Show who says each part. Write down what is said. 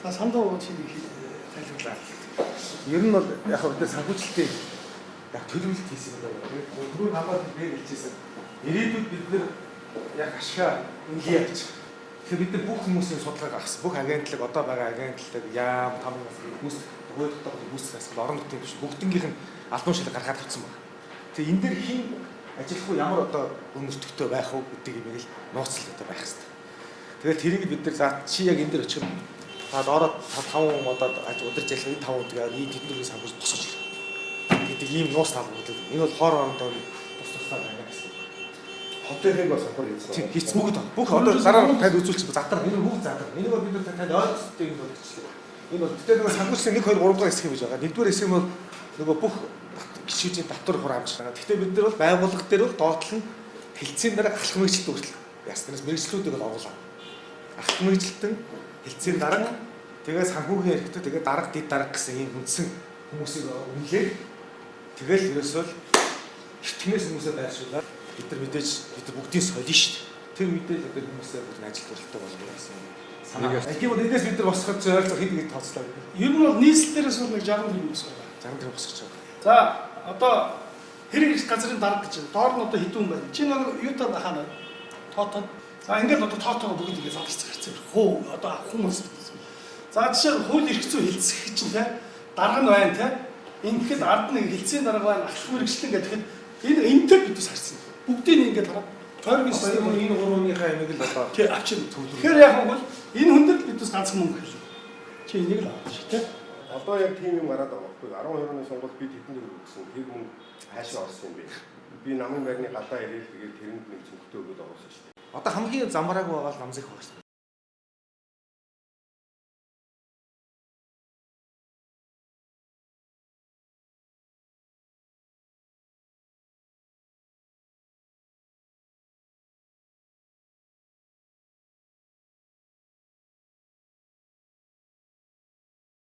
Speaker 1: За, сандаа чи нэг тайлбарлаа.
Speaker 2: Ер нь бол яг бид нар санхүүжилтийн яг төлөвлөлт хийсэн юм байна. Тэгээд түрүүн хамгаалалт дээр хэлжсэн. Ирээдүйд бид нар яг ашгаа үнэлье явчих. Тэгэхээр бид нар бүх хүмүүсийн судалгааг авсан. Бүх агентлаг, одоо байгаа агентлаг, яам, там хүмүүс, хууль тогтоох хүмүүс асгал орон нутгийн биш бүгднгийнх нь албан шил гаргаад авсан байна. Тэгээ энэ дээр хин ажиллах уу, ямар одоо өнөртөгтэй байх уу гэдэг юм л нууцлал одоо байх хэрэгтэй. Тэгэл тэрийг бид нар за чи яг энэ дээр очих та доороо 5 хүн одоо аж удирж ажиллах энэ 5 хүн тэгээ ийм тэдний төрлийн санхүүж босгож ирэх гэдэг ийм нууц талбар. Энэ бол хор орондоо тус тусдаа байна гэсэн.
Speaker 3: Хотынхыг бас санхүү хийсэн.
Speaker 2: Тийм, хийцэн бүгд бүх одоо дараа танд үзүүлчих задар, энэ бүгд задар. Энийг бол бид нар танд ойлгостой юм бол гэчлээ. Энэ бол тэгтээ нөгөө санхүүжлийн 1 2 3 дугаар хэсэг юм гэж байгаа. Нэгдүгээр хэсэг нь бол нөгөө бүх гишүүжийн татвар хураамж байгаа. Тэгтээ бид нар бол байгууллага дээр бол доотлол нь хэлцээний дараа алхам мэргэжилт хүртэл яснаас мэргэжлүүдийг бол оруулаа. Алхам мэргэжилтэн, хэлцээний дарга, тэгээ санхүүгийн эрхтэй, тэгээ дарга, дэд дарга гэсэн ийм үндсэн хүмүүсийг үнэлээд тэгэл ерөөсөө л эртнээс хүмүүсээ байршуулаад бид нар мэдээж бид нар бүгдийн соёл шүү дээ. Тэр үедээ л одоо хүмүүсээ бүгд нь ажил төрөлтэй болгоно гэсэн юм санаа. Тийм бол эндээс бид нар босгож ойролцоо хэд гэж тооцлоо.
Speaker 1: Ер нь бол нийслэл дээрээс бол нэг 60 төгрөг босгоо.
Speaker 2: 60 төгрөг босгож байгаа.
Speaker 1: За, одоо хэрэг их газрын дарга гэж байна. Доор нь одоо хэдэн хүн байна? Чи нэг юутаа хаана? Тоотоо. За, ингээд одоо тоотоогоо бүгд ингээд задарч гарсан. Хөө одоо хүмүүс. За, жишээ нь хууль эрх зүй хэлцэх чинь те дарга нь байна те. Ингээд ард нэг хэлцээний дарга байна, ахлах мэргэжилтэн гэдэг энэ энтэй бид бас харсан. Бүгдийг нь ингээд хараа. Тойргийн
Speaker 2: Одоо
Speaker 1: систем
Speaker 2: энэ гурвныхаа ямиг л одоо
Speaker 1: тий авчирна. Тэгэхээр яг нь бол энэ хүндэд бид бас ганцхан мөнгө хэлээ. Чи энийг л авах шиг те.
Speaker 3: Одоо яг тийм юм гараад байгаа байхгүй. 12 оны сонгуульд бид хэдэн төгрөг өгсөн. Тэр мөнгө хаашаа орсон юм бэ? Би намын байрны гадаа ирээл тэгээд тэрэнд нэг цүнхтэй өгөөд оруулсан шүү дээ.
Speaker 2: Одоо хамгийн замбараагүй байгаа л намзах байх шээ.